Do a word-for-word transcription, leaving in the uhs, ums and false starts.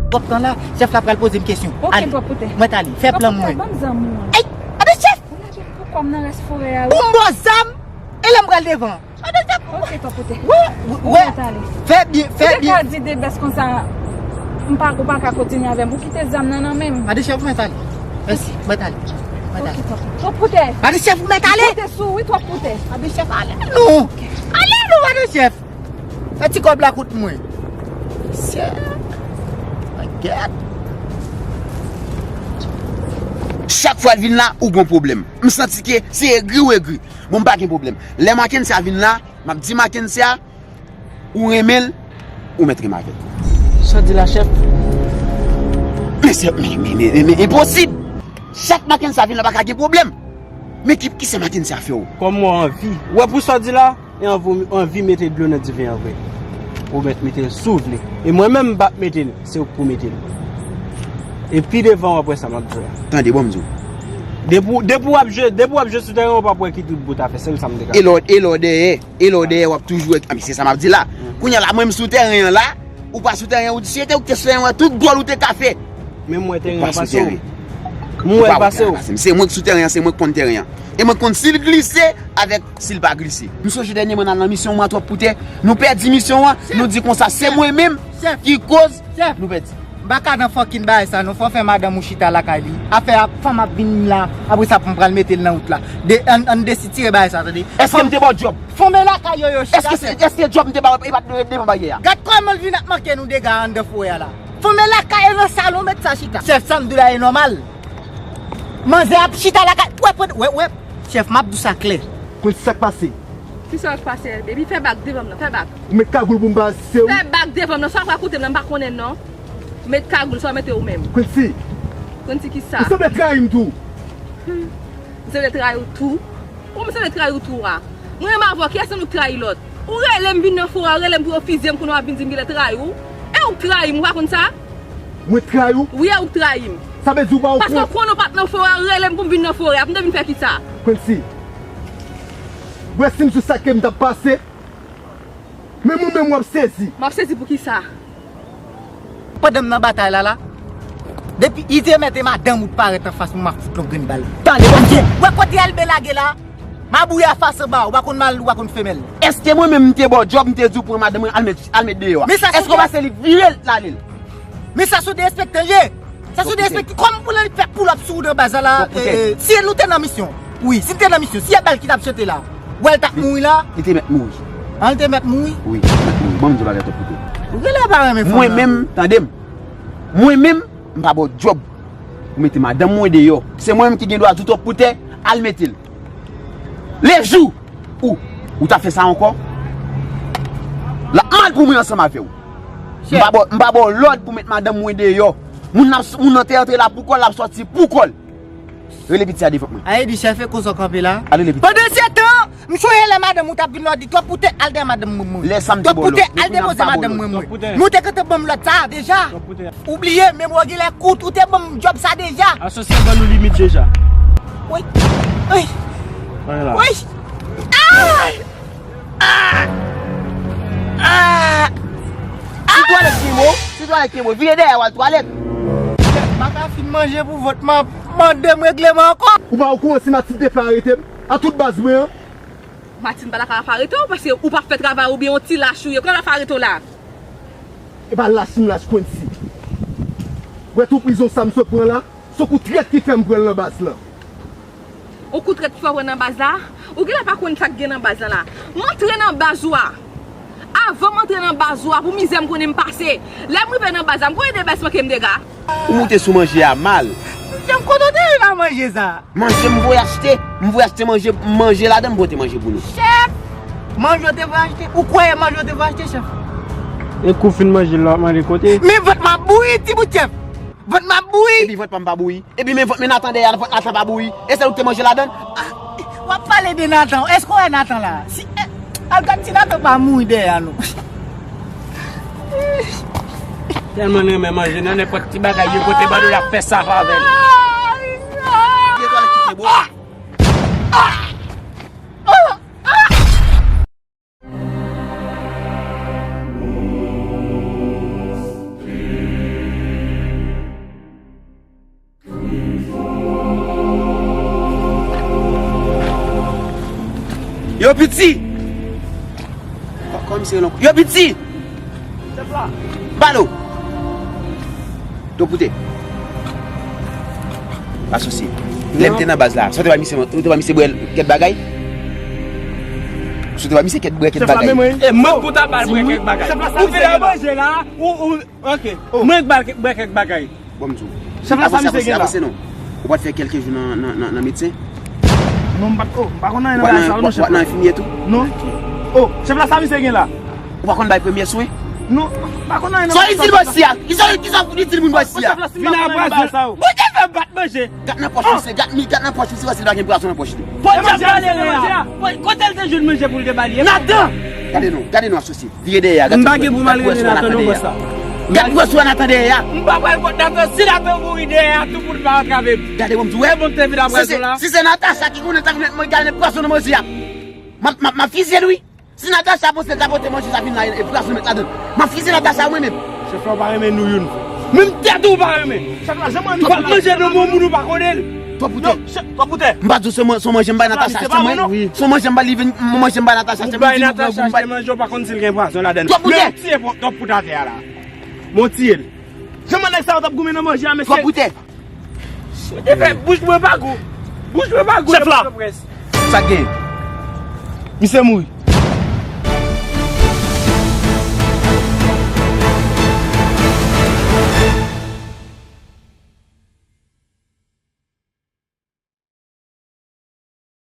Twòp tan la, chèf la pral poze m kesyon. Ok, ale, twòp poutè. Mwen t ale, fè plan mwen. Twòp poutè, ban m zam ou an. Ey, gade chèf! Ou lage pou kò m nan rès forè a, wi. Ou m ba w zam, e lè m pral devan. Gade chèf! Ok, twòp poutè. Wi, wi, wi. Mwen t ale. Fè byen, fè byen. Ou te ka di de bès konsa, m pa, ou pa ka kontinye avè m. Ou kite zam nan nan men m. Gade chèf, mwen t ale. Mèsi, mwen t ale. Mwen t ale. Ok, twòp poutè. Twòp poutè. Gade chèf, mwen t ale. Ou te sou, wi, twòp poutè. Gade chèf, ale non. Gade chèf. Fè ti kòb la kout mwen. Mesye. Mwen gèt. Chak fwa l vin la, ou gon pwoblèm. M santi ke se egri ou egri. Bon, m pa gen pwoblèm. Lè Mackensia vin la, m ap di Mackensia, ou renmen l, ou mèt renmen avè l. Sa w di la, chèf? Men se, men, men, men, men, men enposib! Chak Mackensia vin la, pa ka gen pwoblèm. Men ki, ki sa Mackensia fè w? Kòm mwen anvi. Ou wè pou sa w di la? E anvi, anvi mete dlo nan diven an vre. Ou mèt mete l si w vle. E mwen menm m p ap mete l, se ou k pou mete l. E pi devan w ap wè sa m ap di w la. Tande, bon m di w. Depi w, depi w ap jwe, depi w ap jwe sou tèren, w p ap wè ki tout bout a fè, sèl sa m te ka. E lè w, e lè w dèyè, e lè w dèyè, w ap toujou wè, a, men se sa m ap di la. Kounye a la, mwen m sou tèren an la, ou pa sou tèren, ou di si se te ou ki te sou tèren an, tout gòl ou te ka fè. Men m wè tèren an pase w. M wè l pase w. Se mwen k sou tèren an, se mwen k konn tèren an. E mwen k konn si l glise avèk si l pa glise. M sonje dènyèman n al nan misyon mwa twòp poutè. Nou pèdi misyon an, nou di konsa se mwen menm ki koz nou pèdi. M pa ka nan fucking bagay sa non, fò fè madanm ou chita lakay li. Afè a, fanm ap vin la, apre sa pou m pral mete l nan wout la. De, ann, ann desitire bagay sa, tande. Èske m te ba w djòb? Fanm e lakay yo, yo chita. Èske, èske djòb m te ba w, e pa t devan baryè a? Gad kòman l vin ap manke nou dega anndan forè a la. Fanm e lakay e nan salon, mèt sa chita. Chèf, sa m di w la e nòmal. Manzè ap chita lakay. Wè, wè, wè, wè. Chèf, m ap di w sa klè. Konn sa k pase. Ki sa k pase? Baby, fè bak devan m nan, fè bak. Ou met kagoul pou m pa asiste w. Fè bak devan m nan, sa w ap rakonte m nan, m pa konnen non. Met kagoul, sa w mete ou menm. Quincy. Quincy ki sa? Ou sanble trayi m tou. Hmm. M sanble trayi w tou. Ou m sanble trayi w tou a. Mwen menm avè w, kiyès nan nou k trayi lòt? Ou rele m vin nan forè a, ou rele m pou yo fizye m, kounye a w ap vin di m genlè trayi w. E ou k trayi m, ou pa konn sa? Mwen trayi w? Wi, e ou k trayi m. Sa vle di ou pa okouran? Paske w konnen w pa t nan forè a, ou rele m pou m vin nan forè a, pou m te vin fè kisa? Quincy, ou wè si m sou sa ke m t ap pase? Men moun menm w ap sezi. M ap sezi pou kisa? Pandan m nan batay la la, depi i te mete madanm ou t parèt anfas mwen, m ap fout yon grenn bal. Tande, bon, wè kote Elbe lage la? Mabouya fas anba, ou pa konn mari l, ou pa konn femèl. Èske mwen menm m te ba w djòb, m te di w pran madanm mwen al met, al met deyò a? Èske w pase li vire l t ale l? Men sa sou derespektan ye. Sa sou derespektan. Kòman pou l fè pull up sou ou nan baz la la? Si nou te nan misyon. Wi, si n te nan misyon, si y a bal ki t ap chante la, ou wè l t ap mouri la? Li te mèt mouri. An, li te mèt mouri? Wi, li te mèt mouri. Bon, m di w bagay twòp poutè. Ou genlè pa renmen fanm nan. Mwen menm, tande m. Mwen menm, m pa ba w djòb pou mete madanm mwen deyò. Se mwen menm ki gen dwa di w twòp poutè, al mete l. Lejou ou, ou ta fè sa ankò? L ap mal pou mwen ansanm avè w. M pa ba w, m pa ba w lòd pou met madanm mwen deyò. Moun nan, moun nan te antre la pou kò l, l ap sòti pou kò l. Rele piti a devan mwen. A, e di chèf e konsa w kanpe la. Al rele piti a. Pandan se tan, m sonje lè madanm ou t ap vin la, w di twòp poutè, al dèyè madanm mwen mwen. Lè sa m te ba w lòd. Twòp poutè, al depoze madanm mwen mwen. Nou te gentan ban m lòd sa a deja. Ou bliye, memwa w genlè kout, ou te ban m djòb sa deja. Asosye ban nou limit deja. Wi. Wi. Wi. Ah! Ah! Ah! Si twalèt ki mo, si twalèt ki mo, vire dèyè w al twalèt. M pa ka fin manje pou vant m ap mande m regleman ankò. Ou pa okouran si Matin te fè arete m a tout baz mwen an? Matin pa ta ka fè arete w, paske ou pa fè travay ou byen, yon ti lach ou ye. Kounye a l ap fè arete w la? E pa lach m lach Quincy. Wè tou prizon sa m sot pran la, se yon kou trèt ki fè m pran l nan baz lan. Yon kou trèt ki fè w pran nan baz la? Ou genlè pa konn sa k gen nan baz lan la. M antre nan baz ou a. Avan m antre nan baz ou a, pou mizè m konnen m pase. Lè m rive nan baz la, m konnen de bès manke m dega. Ou moute sou manje a mal. Mesye, m kontan w te vin a manje sa. Manje m voye achte. M voye achte manje, manje ladan m pote manje pou nou. Chèf! Manje w te voye achte? Ou kwè e manje w te voye achte, chèf? E kou fin manje l, w ap mande kote? Men vant m ap bouyi, ti bout chèf! Vant m ap bouyi! Epi vant pa m pa bouyi. Epi men vant men Nathan dèyè a, vant Nathan pa bouyi. E sèl ou k te manje ladan l? Ah, w ap pale de Nathan. Èske w wè Nathan la? Si, eh, al gad si Nathan pa mouri dèyè a non. Tèlman l renmen manje, nan nenpòt ti bagay, li pote ban nou, l ap fè sava avè l. Vye twalèt ki te bo. Yo piti! Kòman se non? Yo piti! Balo! Tòp ou te. Asosye. Lè m te nan baz la, sa te ba misye, ou te ba misye bwè kèk bagay? Sa te ba misye kèk bwè kèk bagay? E mwen pou ta ba l bwè kèk bagay. Ou vin nan manje la, ou, ou, ok. Mwen ba l bwè kèk bagay. Bon, m di w. Chèf la, sa misye gen la? Avanse non. Ou pa t fè kèlke jou nan, nan, nan, nan medsen? Non, m pa t, oh, m pa konn anyen nan bagay sa yo non, chèf la. Ou pa t nan enfimyè tou? Non. Oh, chèf la, sa misye gen la? Ou pa konn bay premye swen? Non, m pa konn anyen nan bagay sa yo. Sa itil bòs si a? Kisa, kisa pou itil moun bòs si a? Vin apre sa yo. Bondye fè m pa t manje. Gad nan pòch misye, gad mi, gad nan pòch misye, si l pa gen pwason nan pòch li. Bondye ap pale la. Kote l te jwenn manje pou l te ba li? Nadan! Gade non, gade non, asosye. Vire dèyè a, gad sa pou wè si Natan dèyè a. Gad pou wè si Natan dèyè a. M pa pral kont Natan, si Natan mouri dèyè a, tou moun va antrave m. Gade, bon, m di w, wè. Se bon te vin apre sa la. Si se Natacha ki konnen ta konnen mwen gade pwason nan manje a. M ap, m ap, m ap fizye l, wi. Si Natacha panse l ta pote manje sa vin la, e pwason met ladan. M ap fizye Natacha mwen menm. Chèf la, ou pa renmen nou youn. Menm tèt ou pa renmen. Chèf la, janm annik pale. Ou pa manje nan bon moun ou pa konnen l. Twòp poutè. Non, chèf, twòp poutè. M pa di w se man-, se manje m bay Natacha, se mwen. Wi. Se manje m bay li vin, manje m bay Natacha, se mwen ki di nou pran pou m bay. Ou bay Natacha manje, ou pa konn si l gen pwason ladan l. Twòp poutè. Men ou tiye twòp poutè atè a la. Men ou tiye l. Jan mwen nèg sa yo t ap goumen nan manje a, mesye. Twòp poutè. Mwen te fè bouch mwen pa gou. Bouch mwen pa gou. Chèf la. Sa gen? Misye mouri.